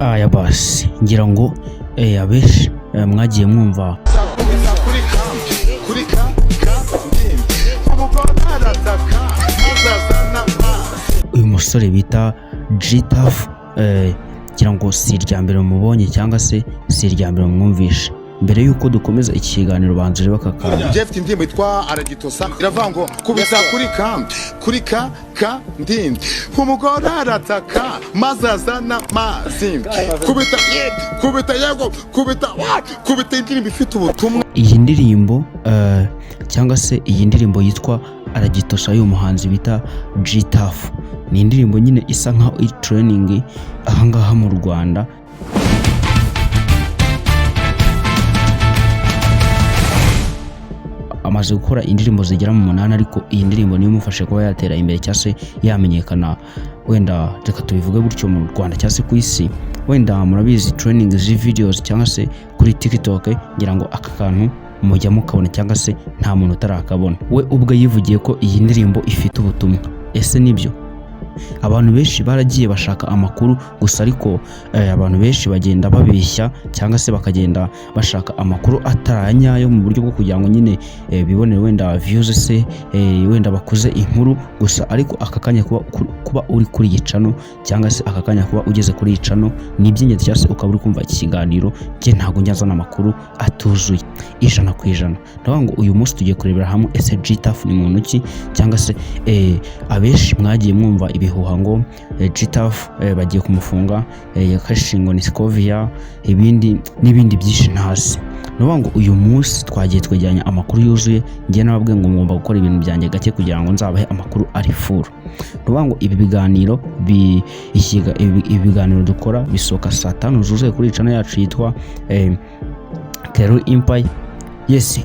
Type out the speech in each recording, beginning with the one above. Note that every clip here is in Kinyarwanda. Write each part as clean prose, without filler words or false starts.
Aya basi ngira ngo abenshi mwagiye mwumva Kubita kuri ka kuri ka ka ndimbi umugore arataka maze azana amazi. Uyu musore bita G-Taff, ngira ngo si irya mbere mubonye cyangwa se si irya mbere mwumvishe. Mbere y'uko dukomeza iki kiganiro, banza urebe aka kantu. Jeff afite indirimbo yitwa Aragitosa, iravuga ngo kubita kuri ka kuri ka ka ndimbi umugore arataka maze azana amazi, kubita ye kubita yego kubita wa kubita, indirimbo ifite ubutumwa. Iyi ndirimbo cyangwa se iyi ndirimbo yitwa Aragitosa y'uyu muhanzi bita G-Taff ni indirimbo nyine isa nkaho iri trending ahangaha mu Rwanda. Amaze gukora indirimbo zigera mu 8, ariko iyi ndirimbo niyo imufashe kuba yatera imbere cyangwa se yamenyekana, wenda reka tubivuge gutyo, mu Rwanda cyangwa se ku isi. Wenda murabizi trending videos cyangwa se kuri TikTok, ngira ngo aka kantu mujya mukabona cyangwa se nta muntu utarakabona. We ubwe yivugiye ko iyi ndirimbo ifite ubutumwa. Ese nibyo? Abantu benshi baragiye bashaka amakuru gusa, ariko abantu benshi bagenda babeshya cyangwa se bakagenda bashaka amakuru atari aya nyayo mu buryo bwo kugira ngo nyine bibonere wenda views se wenda bakuze inkuru gusa. Ariko aka kanya kuba uri kuri iyi channel cyangwa se aka kanya kuba ugeze kuri iyi channel ni iby'ingenzi, cyangwa se ukaba uri kumva iki kiganiro, njye ntabwo njya nzana amakuru atuzuye 100%. Ndavuga ngo uyu munsi tugiye kurebera hamwe ese G-Taff ni muntu ki, cyangwa se abenshi mwagiye mwumva ibihuha ngo G-Taff bagiye kumufunga, yakashe ngo ni Scovia, ibindi n'ibindi byinshi ntazi. Ni ukuvuga ngo uyu munsi twagiye twegeranya amakuru yuzuye. Njye nababwiye ngo ngomba gukora ibintu byanjye gake kugira ngo nzabahe amakuru ari full. Ni ukuvuga ngo ibi biganiro ibi biganiro dukora bisohoka saa 5 zuzuye kuri channel yacu yitwa Keru Empire. Yes,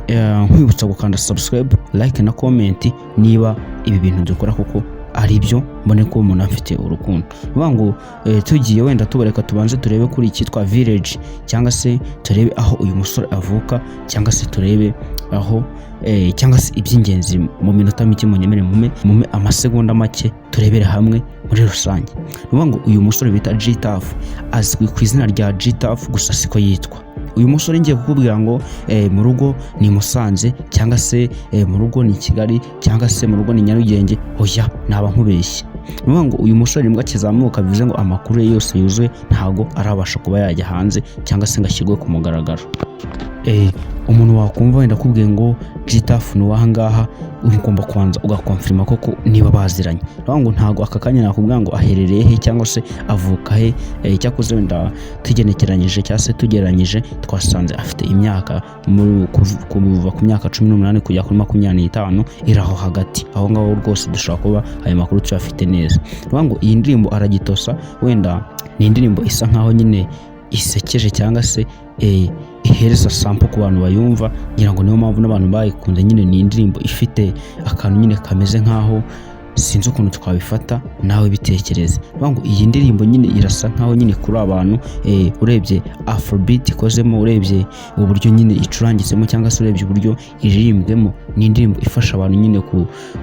nkwibutsa gukanda subscribe, like na comment niba ibi bintu dukora kuko ari byo mbone ko umuntu afite urukundo. Ni ukuvuga ngo tugiye wenda tubareka tubanze turebe kuri icyitwa village, cyangwa se turebe aho uyu musore avuka, cyangwa se turebe aho cyangwa se iby'ingenzi mu minota mike munyemere mume amasegonda make turebere hamwe muri rusange. Ni ukuvuga ngo uyu musore bita G-Taff azwi ku izina rya G-Taff gusa siko yitwa. Uyu musore ngiye kukubwira ngo mu rugo ni Musanze, cyangwa se mu rugo ni Kigali, cyangwa se mu rugo ni Nyarugenge, oya, naba nkubeshye. Ni ukuvuga ngo uyu musore nibwo akizamuka, bivuze ngo amakuru ye yose yuzuye ntago arabasha kuba yajya hanze cyangwa se ngo ashyirwe ku mugaragaro. Umuntu wakumva wenda akubwiye ngo G-Taff ni uwahangaha, ugomba kubanza ugakonfirima koko niba baziranye. Ni ngo ntago aka kanya nakubwira ngo aherereye he cyangwa se avuka he. Cyakoze wenda tugenekeranyije cyangwa se tugereranyije, twasanze afite imyaka kuva ku myaka 18 kujya kuri 25, iri aho hagati aho ngaho. Rwose dushobora kuba ayo makuru tuyafite neza. Ni ngo iyi ndirimbo Aragitosa wenda ni indirimbo isa nkaho nyine isekeje cyangwa se ihereza sample ku bantu bayumva. Ngira ngo niyo mpamvu n'abantu bayikunze nyine. Ni indirimbo ifite akantu nyine kameze nkaho, sinzi ukuntu twabifata, nawe bitekereze. Bivuga ngo iyi ndirimbo nyine irasa nkaho nyine kuri abantu, urebye afrobeat ikozemo, urebye uburyo nyine icurangitsemo, cyangwa se urebye uburyo iririmbwemo, ni indirimbo ifasha abantu nyine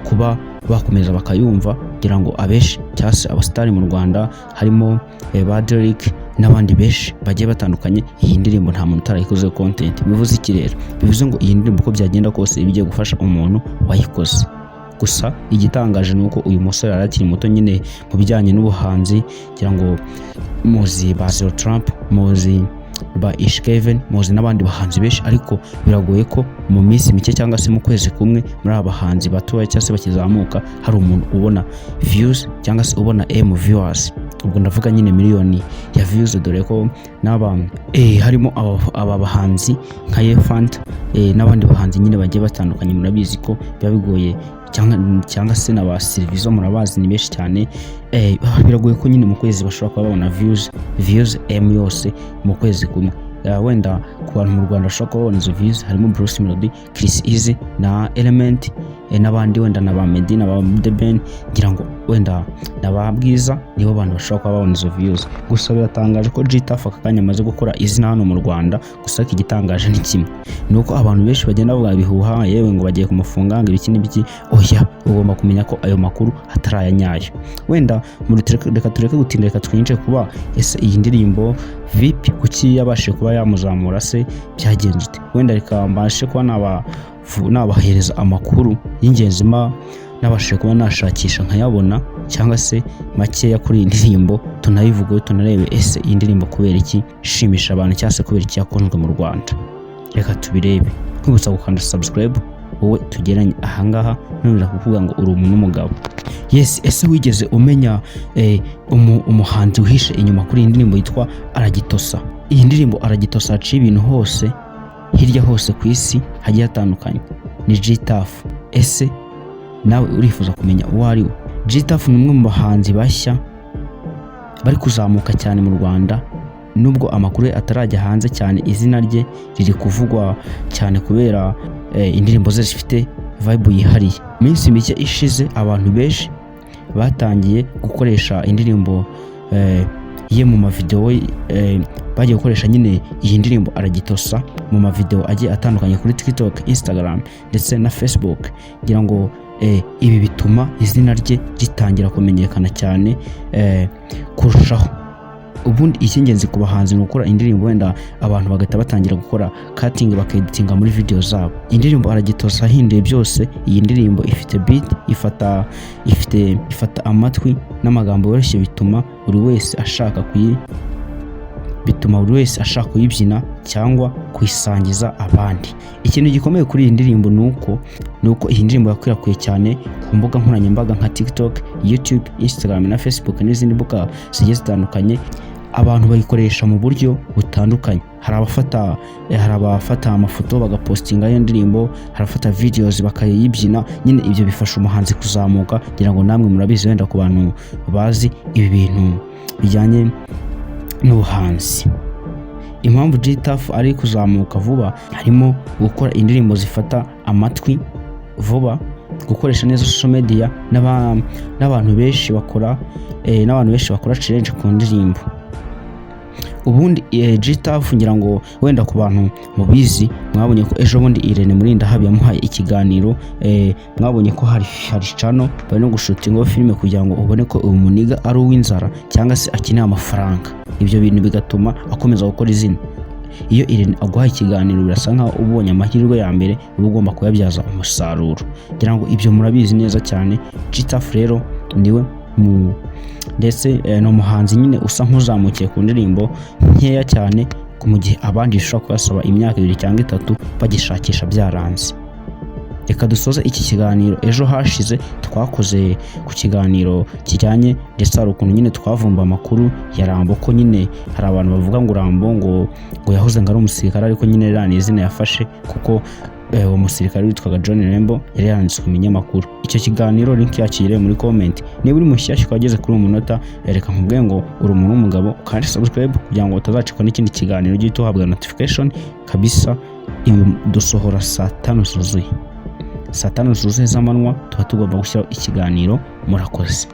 kuba bakomeza bakayumva. Kugira ngo abenshi cyangwa se abasitari mu Rwanda harimo ba Derek n'abandi benshi bagiye batandukanye, iyi ndirimbo nta muntu utarayikoze content. Bivuze iki rero? Bivuze ngo iyi ndirimbo uko byagenda kose iba igiye gufasha umuntu wayikoze. Gusa igitangaje ni uko uyu musore yari akiri muto nyine mu bijyanye n'ubuhanzi. Kugira ngo muzi ba Zero Trump, muzi ba Ish Kevin, muzi n'abandi bahanzi benshi, ariko biragoye ko mu minsi mike cyangwa se mu kwezi kumwe muri aba bahanzi batoya cyangwa se bakizamuka hari umuntu ubona views cyangwa se ubona M viewers, ubwo ndavuga nyine miliyoni ya views, dore ko n'aba harimo aba bahanzi nka Yefant n'abandi bahanzi nyine bagiye batandukanye. Murabizi ko biba bigoye, cyangwa se na ba Silvizo murabazi ni benshi cyane. Biragoye ko nyine mu kwezi bashobora kuba babona views M yose mu kwezi kumwe. Wenda ku bantu mu Rwanda bashobora kuba babona izo views harimo Bruce Melody, Chris Easy na Element. n'abandi wenda na ba Meddy na ba The Ben, ngira ngo wenda na ba Bwiza, nibo bantu bashobora kuba babona izo views. Gusa biratangaje ko G-Taff aka kanya amaze gukora izina hano mu Rwanda. Gusa ariko igitangaje ni kimwe, ni uko abantu benshi bagenda bavuga ibihuha, yewe ngo bagiye kumufunga, ngo ibiki n'ibiki. Oya, ugomba kumenya ko ayo makuru atari aya nyayo. Wenda reka tureke gutinda, reka twinjire kuba ese iyi ndirimbo vipi, kuki yabashije kuba yamuzamura se, byagenze ute? Wenda reka mbashe kuba nabahereza amakuru y'ingenzi ma nabashije kuba nashakisha nkayabona, cyangwa se makeya kuri iyi ndirimbo, tunayivugeho, tunarebe ese iyi ndirimbo kubera iki ishimisha abantu, cyangwa se kubera iki yakunzwe mu Rwanda. Reka tubirebe. Nkwibutsa gukanda subscribe, wowe tugeranye ahangaha, nongera kukuvuga ngo uri umuntu w'umugabo. Yes, ese wigeze umenya umuhanzi wihishe inyuma kuri iyi ndirimbo yitwa Aragitosa? Iyi ndirimbo Aragitosa yaciye ibintu hose, hirya hose ku isi hagiye hatandukanye, ni G-Taff. Ese nawe urifuza kumenya uwo ari we? G-Taff ni umwe mu bahanzi bashya bari kuzamuka cyane mu Rwanda. Nubwo amakuru ye atarajya hanze cyane, izina rye riri kuvugwa cyane kubera indirimbo ze zifite vibe yihariye. Mu minsi mike ishize, abantu benshi batangiye gukoresha indirimbo ye mu mavideo, bagiye gukoresha nyine iyi ndirimbo Aragitosa mu mavideo agiye atandukanye kuri TikTok, Instagram ndetse na Facebook. Ngira ngo ibi bituma izina rye ritangira kumenyekana cyane kurushaho. Ubundi icy'ingenzi ku bahanzi ni ugukora indirimbo, wenda abantu bagahita batangira gukora cutting, bakeditinga muri video zabo. Indirimbo Aragitosa ahinduye byose. Iyi ndirimbo ifite beat ifata amatwi n'amagambo yoroshye, bituma buri wese ashaka kuyibyina cyangwa kuyisangiza abandi. Ikintu gikomeye kuri iyi ndirimbo ni uko iyi ndirimbo yakwirakwiye cyane ku mbuga nkoranyambaga nka TikTok, YouTube, Instagram na Facebook n'izindi mbuga zigiye zitandukanye. Abantu bayikoresha mu buryo butandukanye. Hari abafata amafoto bagapostinga iyo ndirimbo, hari abafata videos bakayibyina. Nyine ibyo bifasha umuhanzi kuzamuka. Ngira ngo namwe murabizi, wenda ku bantu bazi ibi bintu bijyanye n'ubuhanzi. Impamvu G-Taff ari kuzamuka vuba harimo gukora indirimbo zifata amatwi vuba, gukoresha neza social media, n'abantu benshi bakora challenge ku ndirimbo. Ubundi G-Taff, ngira ngo wenda ku bantu mubizi, mwabonye ko ejo bundi Irene Murindahabi yamuhaye ikiganiro. Mwabonye ko hari channel bari no gushutingaho filime kugira ngo ubone ko uyu muniga ari uw'inzara cyangwa se akeneye amafaranga. Ibyo bintu bigatuma akomeza gukora izina. Iyo Irene aguhaye ikiganiro, birasa nkaho ubonye amahirwe ya mbere, uba ugomba kuyabyaza umusaruro. Ngira ngo ibyo murabizi neza cyane. G-Taff rero niwe mu ndetse ni umuhanzi nyine usa nk'uzamukiye ku ndirimbo nkeya cyane, mu gihe abandi bishobora kubasaba imyaka 2 cyangwa 3 bagishakisha byaranze. Reka dusoze iki kiganiro. Ejo hashize twakoze ku kiganiro kijyanye, ndetse hari ukuntu nyine twavumba amakuru ya Rambo, ko nyine hari abantu bavuga ngo Rambo ngo yahoze ngo ari umusirikare, ariko nyine ririya ni izina yafashe kuko uwo musirikare witwaga John Rambo yari yanditswe mu binyamakuru. Icyo kiganiro link yakiriye muri comment. Niba uri mushyashya ukaba ugeze kuri uyu munota, reka nkubwiye ngo uri umuntu w'umugabo, ukande subscribe kugira ngo utazacikwa n'ikindi kiganiro, ujye uhita uhabwa notification kabisa. Ibi dusohora saa 5 zuzuye, saa 5 zuzuye z'amanywa tuba tugomba gushyiraho ikiganiro. Murakoze.